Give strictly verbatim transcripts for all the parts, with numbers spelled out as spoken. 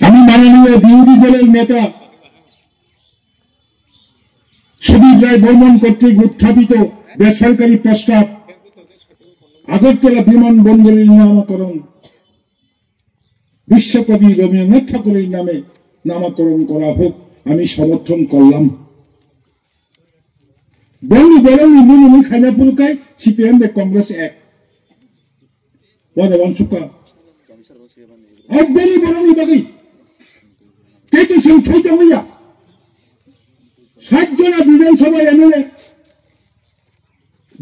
আমি মাননীয় বিরোধী দলের নেতা সুদীপ রায় বর্মন কর্তৃক উত্থাপিত বেসরকারি প্রস্তাব আগরতলা বিমানবন্দরের নামকরণ বিশ্বকবি রবীন্দ্রনাথ ঠাকুরের নামে নামকরণ করা হোক, আমি সমর্থন করলাম। Bongni borokni mungni khaina phuru kai C P M de Congress ek. Wada wansukha. Aboni borokni bagwi. Tei to sing thai tongya. Sat jona Bidhan Sabha M L A.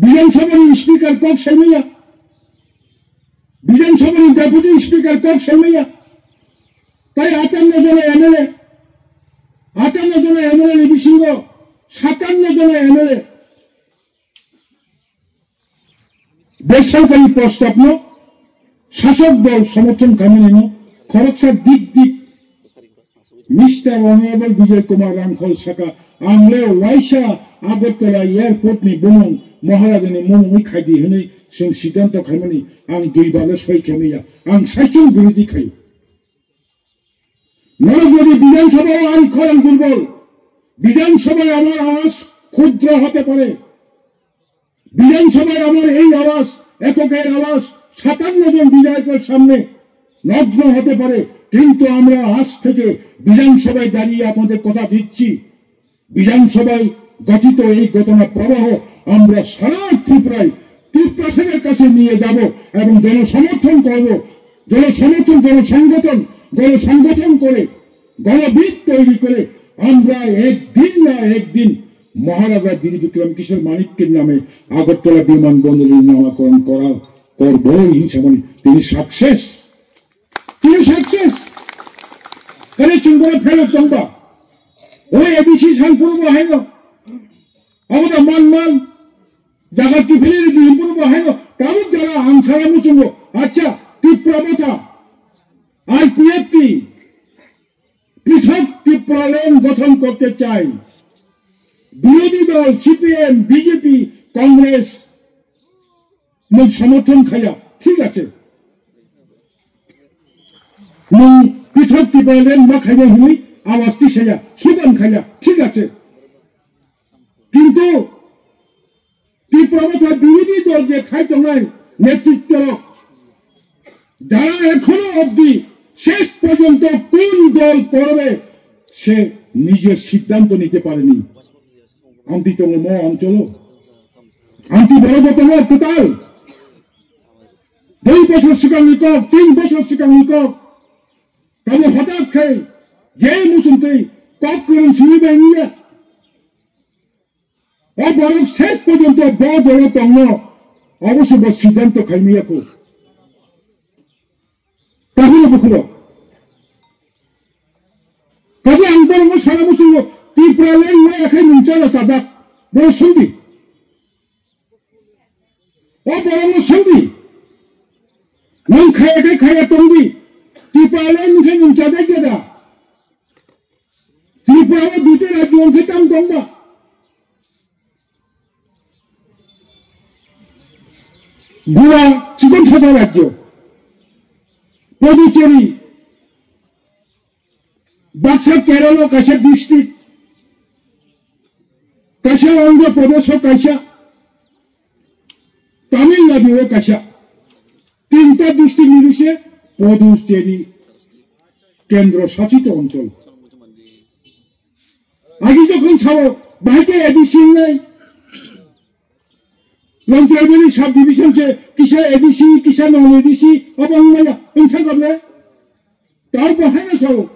Bidhan Sabha ni Speaker kok saimaya. Bidhan Sabha ni Deputy Speaker kok saimaya. Tai atanno jona M L A. Atanno jona M L A ni bisingo satanno jona M L A. Besorkari prostabno sasok dol somorthon khaimani no khoroksa dik dik Mister Honorable Bijoy Kumar Rangkhol saka, ang le waisa Agartala airport ni bumung Maharaja ni mung wi khaidi hwnwi chwng siddhanto khaimani ang dui bale soi khaimaya, ang saichung birodhi khai. Norok jodi Bidhan Sabha o ang khorang durbol, Bidhan Sabha o amar awaz khudro hote pare, বিধানসভায় আমার এই আওয়াজ, এককের আওয়াজ সাতান্ন জন বিধায়কের সামনে নগ্ন হতে পারে, কিন্তু আমরা আজ থেকে বিধানসভায় দাঁড়িয়ে আপনাদের কথা দিচ্ছি, বিধানসভায় গঠিত এই ঘটনা প্রবাহ আমরা সারা ত্রিপুরায় ত্রিপ্রাসেনের কাছে নিয়ে যাব এবং জনসমর্থন করব। জনসমর্থন, জনসংগঠন, গণসংগঠন করে, গণবিদ তৈরি করে আমরা একদিন না একদিন মহারাজা বীর বিক্রম কিশোর মাণিক্যের নামে আগরতলা বিমানবন্দরের নামকরণ করা করবই। হিংসামণি, তিনি সাকসেস, তিনি success. Kare chwng bono pheno tongba. O A D C sangphuru bo haino. Abo da man man. Jaga kiphilwi rwdi hinphuru bo haino. Tabuk jara ang sara muchungo. Acha, Tipra Motha, I P F T, পৃথক ত্রিপুরাল্যান্ড গঠন করতে চাই। বিরোধী দল CPM, BJP, Congress, nwng সমর্থন khaya, ঠিক আছে। Nwng পৃথক ত্রিপুরাল্যান্ড ma khainai hwnwi আওয়াজ tisaya, স্লোগান khaya, ঠিক আছে। কিন্তু ত্রিপুরা মথা বিরোধী দল যে khai tongnai নেতৃত্ব, যারা এখনো অবধি শেষ পর্যন্ত কোন দল করবে সে নিজের সিদ্ধান্ত নিতে পারেনি। Amtwi tongo mo অঞ্চল, amtwi borok bo tongo kwtal. Dui bosor swkangni kok, tin bosor swkangni kok. Tamo hothat khai je muchungtwi kok kwrwng simi bai wngya. O borok ses porjonto bo borok tongno, oboso bo siddhanto khaimiyakho. Takhurok bukhurok. Kaje ang borokno sana muchungo, Tipraland no ekhai nwng chala chajak. Bo songdi. O borokno songdi. Nwng khaya khe khaya tongdi. Tipraland ni khe nwng chajak ya da. Tripura o duita rajyo wngkhe tamo tongba? Goa chikon sasa rajyo. Pondicherry, baksa Kerala o kaisa district, kaisa Andhra Pradesh o kaisa, Tamil Nadu o kaisa. Tinta district ni bise Pondicherry kendro sachito onchol. Agi jokhon sao, bahai khe A D C wngnai. Longtrai Valley subdivision se kisa A D C, kisa non A D C, obo wngmaya, wngthang kable. Tao bahai no sao.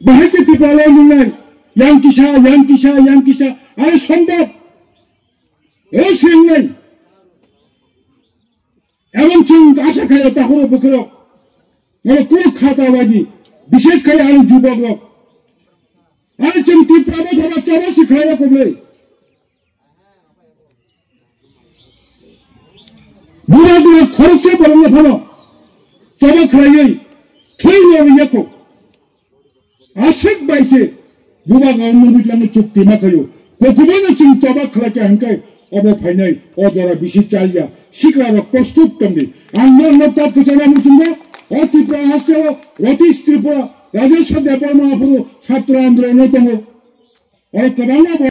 Bahai khe Tipraland wngnai. Yang kisa, yang kisa, yang kisa. Are sombhob. O se wngnai. Ebong chwng asa khaio takhurok bukhurok, mane kunu khata baidi, bishesh khai ani jubok rok. Ani chwng Tipra bo thoba choba si khaio kublai. Bura bura khoroksa borokno phano choba khlaiwi thwi rwi yakho. Aswk bai se bubagra nwng bwtlango chukti ma khaio. Kokubano chwng toba khlai kha hwnkhai obo phainai o jora bisi chalya. Sikrarok prostut tongdi. Ang norokno kok kwchangma muchungo. O Tripura hasteo Ratish Tripura, Rajesh Debbarma aphuru chhatra andolon tongo. Oro kwbangma